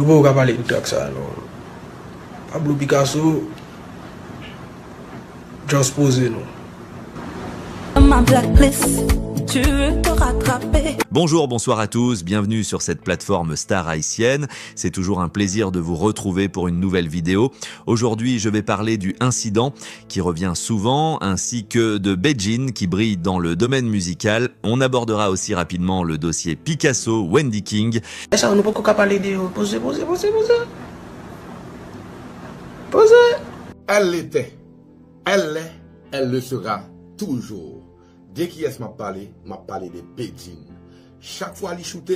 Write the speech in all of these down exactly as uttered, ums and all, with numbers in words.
Nou poko ka pale de trak sa non. Pablo Picasso, just poze nou. Ma blacklist, tu veux te rattraper. Bonjour, bonsoir à tous, bienvenue sur cette plateforme Star Haïtienne. C'est toujours un plaisir de vous retrouver pour une nouvelle vidéo. Aujourd'hui, je vais parler du incident qui revient souvent, ainsi que de Bedjine qui brille dans le domaine musical. On abordera aussi rapidement le dossier Picasso, Wendy King. E sa, nou poko ka pale de yo. Poze, poze, poze, poze. Poze. Elle l'était, elle l'est, elle le sera toujours. De kiyès m ap pale? M ap pale de Bedjine. Chak fwa li choute,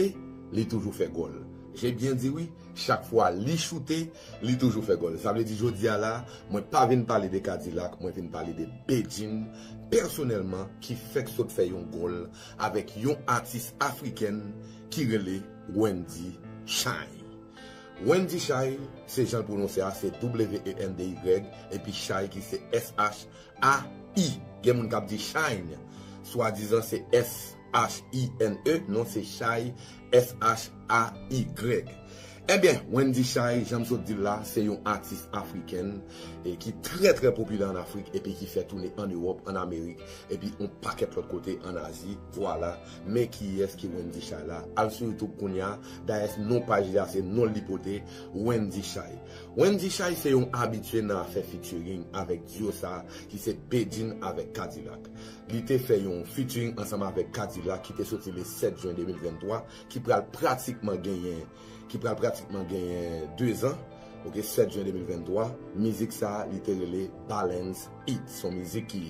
li toujou fè gòl. J'ai bien dit oui, chak fwa li choute, li toujou fè gòl. Sa vle di jodi a la, mwen pa vin pale de Kadilak, mwen vin pale de Bedjine pèsonèlman ki fèk sot fè yon gòl avèk yon atis afrikèn ki rele Wendy Shy. Wendy Shy, se jan l pwononse a, se W E N D Y, epi Shy ki se S H A I. Gen moun k ap di Shine, swadizan se S H I N E, non se Shy, S H A Y. Ebyen, Wendy Shy, jan m sot di l la, se yon atis afrikèn e ki trè trè popilè ann Afrik epi ki fè toune ann Ewòp, ann Amerik, epi yon pakèt lòt kote ann Azi. Vwala, men kiyès ki Wendy Shy la. Al sou YouTube kounye a, dayè non paj li a se non l li pote, Wendy Shy. Wendy Shy se yon abitye nan afè featuring avèk duo sa ki se Bedjine avèk Kadilak. Li te fè yon featuring ansanm avèk Kadilak ki te soti le sèt jen de mil venntwa, ki pral pratikman genyen, ki pral pratikman genyen de zan. Ok, sèt jen de mil venntwa, mizik sa li te rele Balance It. Se yon mizik ki,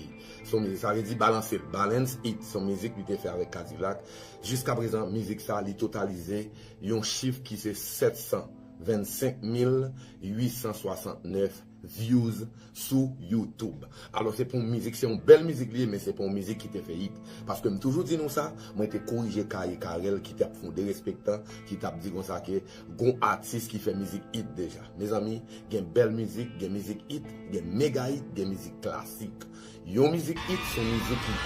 se yon mizik, sa vle di balanse l, Balance It. Se yon mizik li te fè avèk Kadilak. Jiska prezan, mizik sa li totalize yon chif ki se sèt san vennsenk mil uit san swasantnèf views sou YouTube. Alò, se pa yon mizik, se yon bèl mizik li ye, men se pa yon mizik ki te fè hit. Paske m toujou di nou sa, mwen te korije Kaye Carel ki t ap fè yon derespektan, ki t ap di konsa ke gon atis ki fè mizik hit deja. Mezanmi, gen bèl mizik, gen mizik hit, gen mega hit, gen mizik klasik. Yon mizik hit, se yon mizik ki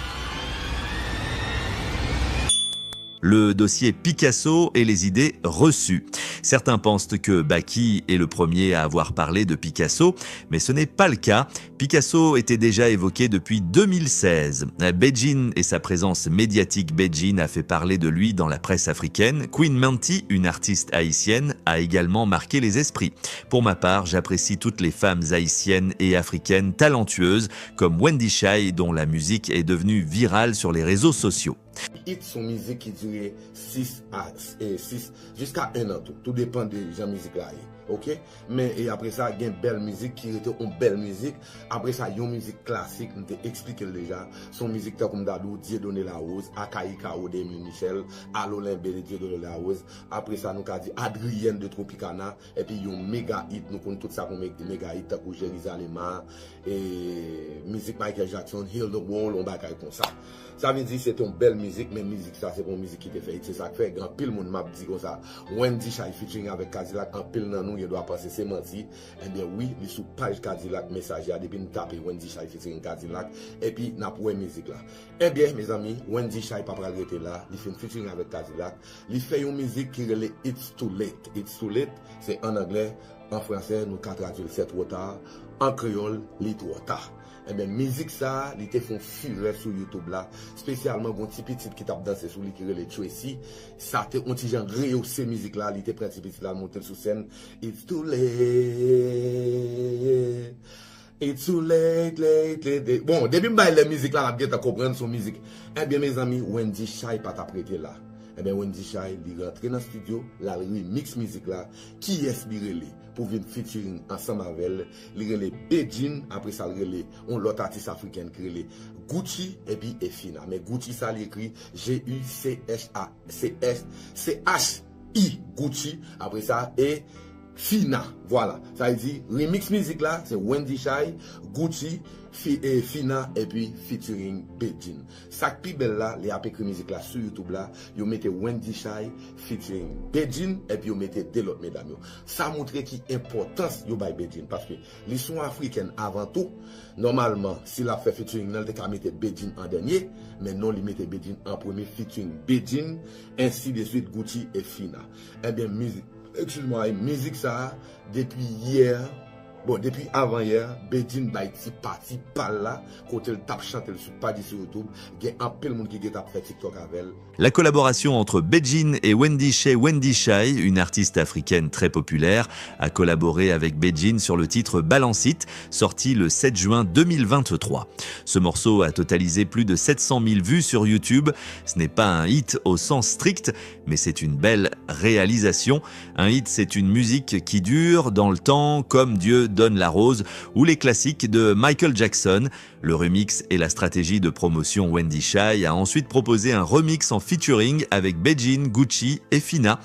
Le dossier Picasso et les idées reçues. Certains pensent que Baky est le premier à avoir parlé de Picasso, mais ce n'est pas le cas. Picasso était déjà évoqué depuis deux mille seize. Bedjine et sa présence médiatique, Bedjine a fait parler de lui dans la presse africaine. Queen Manti, une artiste haïtienne, a également marqué les esprits. Pour ma part, j'apprécie toutes les femmes haïtiennes et africaines talentueuses, comme Wendy Shy, dont la musique est devenue virale sur les réseaux sociaux. Hit se yon mizik ki dire sis a, e, sis, jiska en an tou. Tou depann de jan mizik la ye. Ok? Men, e apre sa, gen bèl mizik ki rete yon bèl mizik. Apre sa, yon mizik klasik, m te eksplike l deja. Se yon mizik tankou m ta di w, Dieudonné Larose, Akaïka Rodé, Emile Michel, Alo Lenbe de Dieudonné Larose. Apre sa, nou ka di Adrienne de Tropicana. Epi yon mega hit, nou konn tout sa pou mega hit, tankou Jerizalema, e mizik Michael Jackson, Heal the World, yon bagay konsa. Sa vle di se te yon bèl mizik, men mizik sa se pa yon mizik ki te fè hit. Se sa k fè gen anpil moun m ap di konsa, Wendy Shy featuring avèk Kadilak, anpil nan nou gen dwa panse se manti. Ebyen wi, li sou paj Kadilak Mesajè a, depi n tape Wendy Shy featuring Kadilak, epi n ap wè mizik la. Ebyen, mezanmi, Wendy Shy pa pral rete la, li fin featuring avèk Kadilak, li fè yon mizik ki rele It's Too Late. It's Too Late, se an anglè, an fransè, nou ka tradui l C'est trop tard, an kreyòl, Li twò ta. Ebyen, mizik sa a, li te fè yon furè sou YouTube la, espesyalman gon ti pitit ki t ap danse sou li ki rele Tracy. Sa te yon ti jan reyose mizik la, li te pran ti pitit la, l monte l sou sèn. It's too late. It's too late, late, late, late. Bon, depi m bay lè mizik la, n ap gentan konprann se yon mizik. Ebyen, mezanmi, Wendy Shy pa t ap rete la. Ebyen, Wendy Shy, li rantre nan estidyo, l al remix mizik la. Kiyès li rele pou vin featuring ansanm avè l? Li rele Bedjine, apre sa, l rele yon lòt atis afrikèn ki rele Gucci, epi e Fina. Men Gucci sa, li ekri G U C H A, C H, C H I, Gucci, apre sa, e Fina. Vwala. Sa vle di, remix mizik la, se Wendy Shy, Gucci, Fi, e, Fina, epi featuring Bedjine. Sa k pi bèl la, lè y ap ekri mizik la sou YouTube la, yo mete Wendy Shy featuring Bedjine, epi yo mete de lòt medam yo. Sa montre ki enpòtans yo bay Bedjine, paske li se yon afrikèn avan tou. Nòmalman, si l ap fè featuring nan, l te ka mete Bedjine an dènye, men non, li mete Bedjine an premye, featuring Bedjine, ensi de swit, Gucci e Fina. Ebyen, mizik, Excuse-moi, mizik sa a, depi yè, bon, depi avan yè, Bedjine bay ti pati pa l la, kote l t ap chante l sou paj li sou YouTube, gen anpil moun ki gentan ap fè TikTok avè l. La collaboration entre Bedjine et Wendy Shay. Wendy Shay, une artiste africaine très populaire, a collaboré avec Bedjine sur le titre Balance It, sorti le sept juin deux mille vingt-trois. Ce morceau a totalisé plus de sept cent mille vues sur YouTube. Ce n'est pas un hit au sens strict, mais c'est une belle réalisation. Un hit, c'est une musique qui dure dans le temps, comme Dieu donne la rose ou les classiques de Michael Jackson. Le remix est la stratégie de promotion. Wendy Shay a ensuite proposé un remix en featuring avec Bedjine, Gucci et Fina.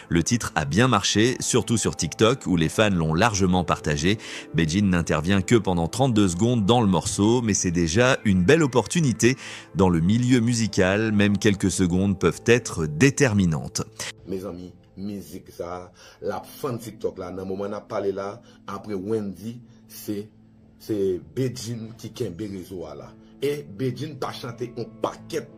Le titre a bien marché, surtout sur TikTok, où les fans l'ont largement partagé. Bedjine n'intervient que pendant trente-deux secondes dans le morceau, mais c'est déjà une belle opportunité. Dans le milieu musical, même quelques secondes peuvent être déterminantes. Mezanmi, mizik sa a, l ap fann TikTok la. Nan moman n ap pale la, apre Wendy, se, se Bedjine ki kenbe rezo a la. E Bedjine pa chante yon pakèt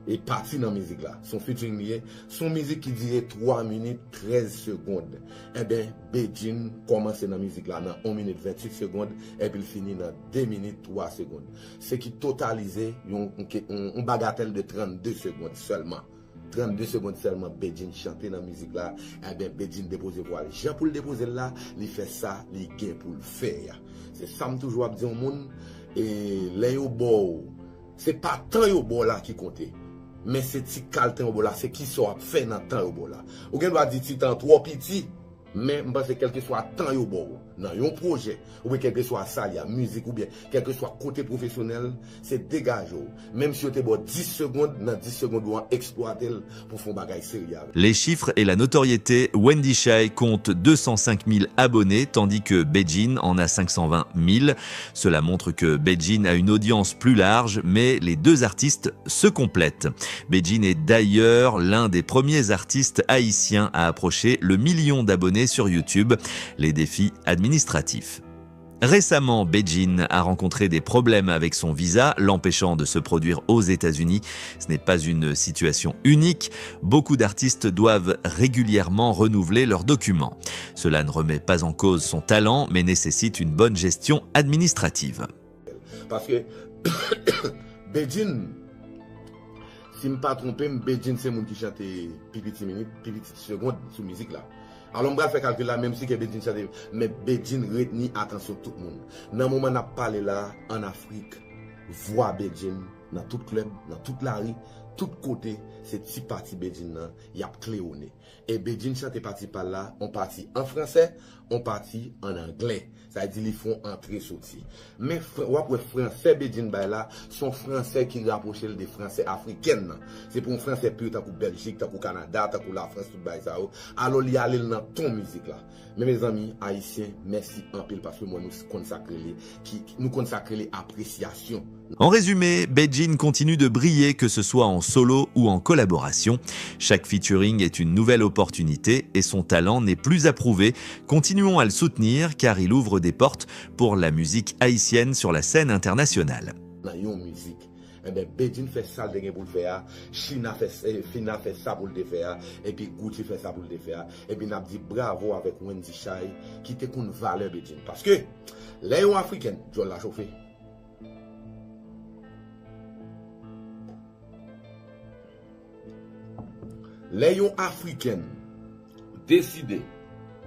e pati nan mizik la. Se yon featuring li ye. Se yon mizik ki dire twa minit trèz segonn. Enben, Bedjine kòmanse nan mizik la nan yon minit venntuit segonn, epi l fini nan de minit twa segonn. Se ki totalize yon, yon, yon, yon bagatèl de trannde segonn sèlman. Trannde segonn sèlman Bedjine chante nan mizik la. Enben, Bedjine depoze vwa l. Jan pou l depoze l la, li fè sa li gen pou l fè a. Se sa m toujou ap di yon moun, e lè yo ba w, se pa tan yo ba w la ki konte. Men se ti kal tan yo ba w la, se kisa w ap fè nan tan yo ba w la. Ou gen dwa di ti tan twò piti, men m panse kèlkeswa tan yo ba w nan yon pwojè, oubyen kèlkeswa sa l ye, mizik oubyen kèlkeswa kote pwofesyonèl, se degaje w. Menm si yo te ba w dis segonn, nan dis segonn ou an eksplwate l pou fè yon bagay serye avè l. Les chiffres et la notoriété, Wendy Shay compte deux cent cinq mille abonnés, tandis que Bedjine en a cinq cent vingt mille. Cela montre que Bedjine a une audience plus large, mais les deux artistes se complètent. Bedjine est d'ailleurs l'un des premiers artistes haïtiens à approcher le million d'abonnés sur YouTube. Les défis administratifs. Récemment, Bedjine a rencontré des problèmes avec son visa, l'empêchant de se produire aux États-Unis. Ce n'est pas une situation unique. Beaucoup d'artistes doivent régulièrement renouveler leurs documents. Cela ne remet pas en cause son talent, mais nécessite une bonne gestion administrative. Paske Bedjine, si m pa twonpe m, Bedjine se moun ki chante pi piti minit, pi piti segonn sou mizik la. Alò m pral fè kalkil la, menm si ke Bedjine chante, men Bedjine retni atansyon tout moun. Nan moman n ap pale la, ann Afrik, vwa Bedjine nan tout klèb, nan tout lari, tout kote, se ti pati Bedjine nan y ap klewonnen. E Bedjine chante pati pa l la, on pati an fransè, on pati ann anglè. Sa vle di li fè yon antre soti. Men fr-, w ap wè fransè Bedjine bay la, se yon fransè ki rapwoche l de fransè afrikèn nan. Se pa yon fransè pur tankou Bèljik, tankou Kanada, tankou Lafrans, tout bagay sa yo. Alò li ale l nan ton mizik la. Men mezanmi, Ayisyen, mèsi anpil paske m wè nou konn sa k rele, ki, nou konn sa k rele apresyasyon. En résumé, Bedjine continue de briller, que ce soit en solo ou en collaboration. Chaque featuring est une nouvelle opportunité et son talent n'est plus à prouver. Continuons à le soutenir car il ouvre des portes pour la musique haïtienne sur la scène internationale. Nan yon mizik. Enben, Bedjine fè sa l te gen pou l fè a, China fè, eh, Fina fè sa pou l te fè a, epi Gucci fè sa pou l te fè a, epi n ap di bravo avèk Wendy Shay ki te konn valè Bedjine. Paske, lè yon afrikèn, djòl la chofe. Lè yon afrikèn deside,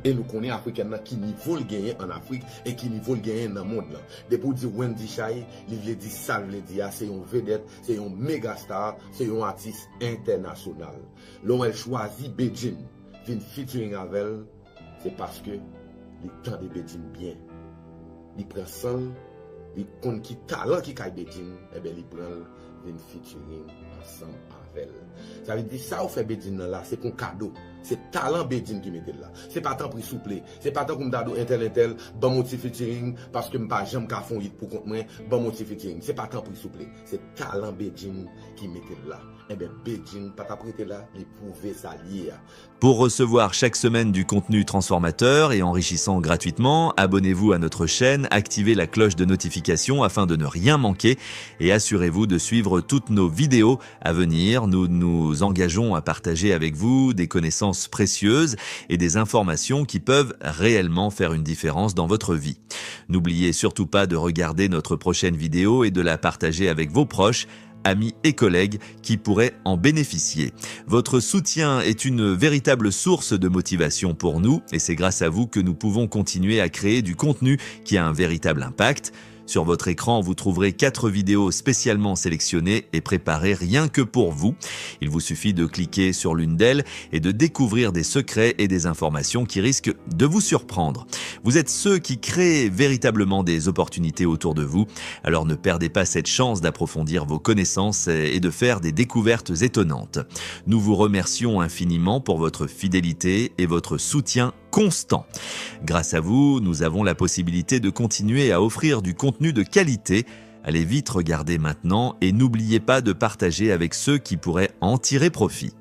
e nou konnen afrikèn nan ki nivo l genyen ann Afrik e ki nivo l genyen nan mond lan. Depi w di Wendy Shay, li vle di sa l vle di a, se yon vedèt, se yon megastar, se yon atis entènasyonal. Lè w wè l chwazi Bedjine vin featuring avè l, se paske li tande Bedjine byen. Li pran san l, li konn ki talan ki kay Bedjine, enben li pran l vin featuring ansanm avè l. Sa vle di sa yo fè Bedjine nan la, se kon kado. Se talan Bedjine ki mete l la. Se pa tanpri souple. Se pa tankou m ta di w entèl entèl, ban m yon ti featuring, paske m pa janm ka fè yon hit pou kont mwen, ban m yon ti featuring. Se pa tanpri souple. Se talan Bedjine ki mete l la. Enben, Bedjine pa t ap rete la, li pwouve sa l ye a. Pour recevoir chaque semaine du contenu transformateur et enrichissant gratuitement, abonnez-vous à notre chaîne, activez la cloche de notification afin de ne rien manquer et assurez-vous de suivre toutes nos vidéos à venir. Nous nous engageons à partager avec vous des connaissances connaissances précieuses et des informations qui peuvent réellement faire une différence dans votre vie. N'oubliez surtout pas de regarder notre prochaine vidéo et de la partager avec vos proches, amis et collègues qui pourraient en bénéficier. Votre soutien est une véritable source de motivation pour nous et c'est grâce à vous que nous pouvons continuer à créer du contenu qui a un véritable impact. Sur votre écran, vous trouverez quatre vidéos spécialement sélectionnées et préparées rien que pour vous. Il vous suffit de cliquer sur l'une d'elles et de découvrir des secrets et des informations qui risquent de vous surprendre. Vous êtes ceux qui créent véritablement des opportunités autour de vous, alors ne perdez pas cette chance d'approfondir vos connaissances et de faire des découvertes étonnantes. Nous vous remercions infiniment pour votre fidélité et votre soutien constant. Grâce à vous, nous avons la possibilité de continuer à offrir du contenu de qualité. Allez vite regarder maintenant et n'oubliez pas de partager avec ceux qui pourraient en tirer profit.